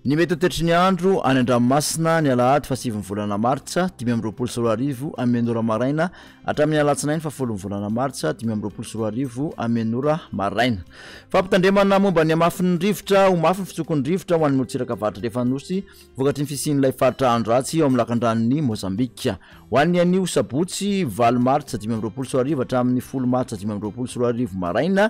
Ny mety ho toetry ny andro any an-dranomasina ny alahady fahasivin'ny volana martsa 2025 amin'ny ora maraina hatramin'ny alatsinainy fahafolon'ny volana martsa 2025 amin'ny ora maraina. Fampitandremana momba ny hamafin'ny rivotra, ho mafy ny fitsokon'ny rivotra ho an'ny morontsiraka avaratra andrefan'ny Nosy vokatry ny fisian'ilay faritra andro ratsy ao amin'ny lakandranon'i Mozambika. Ho an'ny anio sabotsy 8 martsa 2025 hatramin'ny 10 martsa 2025 maraina,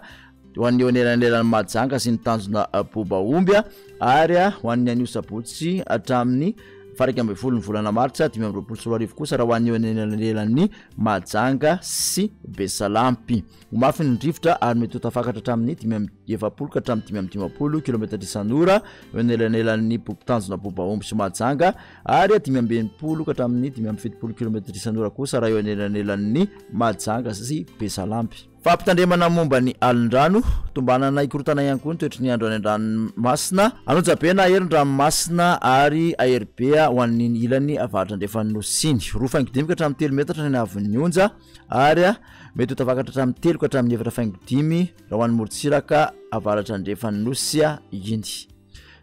ho an'ny eo anelanelan'i Mahajanga sy ny tanjona Bobaomby ary ho an'ny anio sabotsy hatramin'ny faha-11 ny volana martsa 2025 kosa raha ho an'ny eo anelanelan'i Mahajanga sy Besalampy. Ho mafy ny rivotra ary mety ho tafakatra hatramin'ny 45 ka hatramin'ny 55 kilometatra isan'ora eo anelanelan'ny tanjona Bobaomby sy Mahajanga ary 65 ka hatramin'ny 75 kilometatra isan'ora kosa raha eo anelanelan'ny Mahajanga sy Besalampy. Fampitandremana momba ny alin-drano, tombanana hikorontana ihany koa ny toetry ny andro any an-dranomasina. An'Onjabe na Hery ny ranomasina ary Ahery be ho an'iny ilany avaratra andrefan'ny Nosy iny. Roa faingo dimy ka hatramin'ny telo metatra ny haavon'ny onja ary mety ho tafakatra hatramin'ny telo ka hatramin'ny efatra faingo dimy raha ho an'ny morontsiraka avaratra andrefan'ny Nosy iny.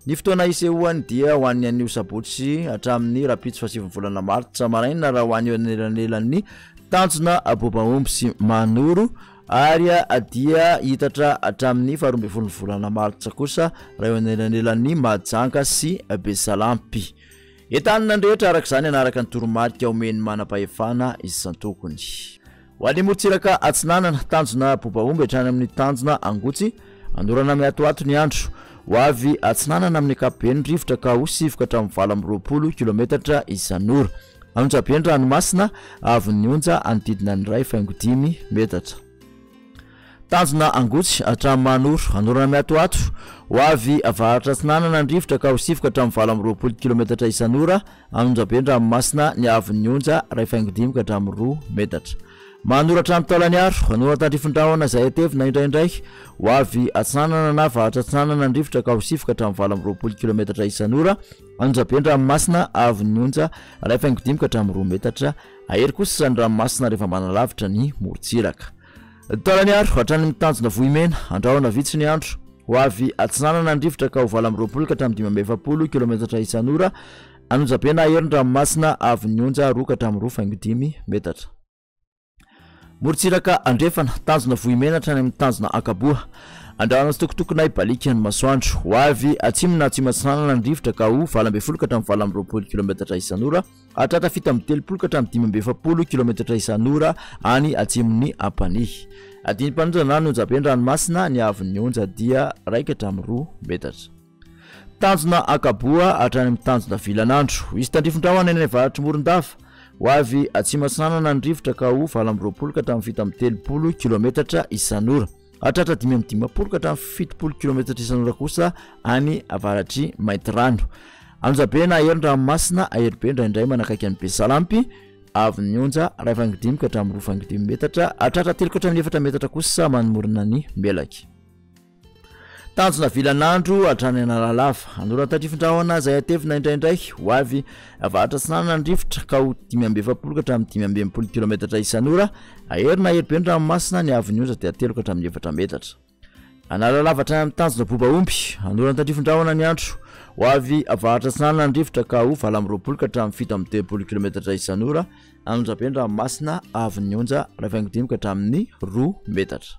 Ny fotoana hisehoany dia ho an'ny anio sabotsy hatramin'ny rahampitso fahasivin'ny volana martsa maraina raha ho any eo anelanelan'ny tanjona Bobaomby sy Mahanoro ary dia hitatra hatramin'ny faharoa ambin'ny folon'ny volana martsa kosa raha eo anelanelan'ny Mahajanga sy Besalampy. Entanina ny rehetra araka izany hanaraka ny toromarika omen'ny manam-pahefana isan-tokony. Ho an'ny morontsiraka atsinanana, tanjona Bobaomby hatrany amin'ny tanjona Angotsy, anorana miatoato ny andro. Ho avy atsinanana amin'ny ankapobeny ny rivotra ka ho sivy ka hatramin'ny 28 kilometatra isan'ora. Anonjabe ny ranomasina, haavon'ny onja hanodidina ny iray faingo dimy metatra. Tanjona Angotsy hatramin'ny Mahanoro, anorana miatoato. Ho avy avaratra atsinanana ny rivotra ka ho sivy ka hatramin'ny 28 kilometatra isan'ora. Anonjabe ny ranomasina, ny haavon'ny onja, iray faingo dimy ka hatramin'ny roa metatra. Mahanoro hatrany Taolagnaro, anorana tandrifin-drahona izay hatevina indraindray. Ho avy atsinanana na avaratra atsinanana ny rivotra ka ho sivy ka hatramin'ny 28 kilometatra isan'ora. Anonjabe ny ranomasina, haavon'ny onja, iray faingo dimy ka hatramin'ny roa metatra. Hahery kosa ny ranomasina rehefa manalavitra ny morontsiraka. Taolagnaro, hatrany amin'ny tanjona Vohimena, andrahona vitsy ny andro. Ho avy atsinanana ny rivotra ka ho 28 ka hatramin'ny 45 kilometatra isan'ora. Anonjabe na hery ny ranomasina, haavon'ny onja roa ka hatramin'ny roa faingo dimy metatra. Morontsiraka andrefana, tanjona Vohimena hatrany amin'ny tanjona Ankaboa. Andrahona tsitokotoko na hibaliaka ny masoandro. Ho avy atsimo na atsimo atsinanana ny rivotra ka ho 18 ka hatramin'ny 28 kilometatra isan'ora. Hahatratra 37 ka hatramin'ny 45 kilometatra isan'ora any atsimon'ny Ampanihy. Adin'ny na ny onjabe ny ranomasina, ny haavon'ny onja dia iray ka hatramin'ny roa metatra. Tanjona Ankaboa hatrany amin'ny tanjona Vilanandro. Hisy tandrifin-drahona any avaratr'i Morondava. Ho avy atsimo atsinanana ny rivotra ka ho 28 ka hatramin'ny 37 kilometatra isan'ora. Hahatratra 55 ka hatramin'ny 70 kilometatra isan'ora kosa any avaratr'i Maintirano. Anonjabe na Ahery ny ranomasina, Ahery be indraindray manakaiky an'i Besalampy, avy ny onja iray faingo dimy ka hatramin'ny roa faingo dimy metatra, hahatratra telo ka hatramin'ny efatra metatra kosa manomorona ny Melaky. Tanjona vilan'andro hatrany Analalava. Anoran-tandrifin-drahona izay hatevina indraindray ho avy avaratra atsinanana ny rivotra ka ho 45 ka hatramin'ny 65 kilometatra isan'ora. Ahery na hery be ny ranomasina, ny haavon'ny onja dia telo ka hatramin'ny efatra metatra. Analalava hatrany amin'ny tanjona Bobaomby. Anoran-tandrifin-drahona ny andro. Ho avy avaratra atsinanana ny rivotra ka ho 28 ka hatramin'ny 37 kilometatra isan'ora. Anonjabe ny ranomasina, haavon'ny onja iray faingo dimy ka hatramin'ny roa metatra.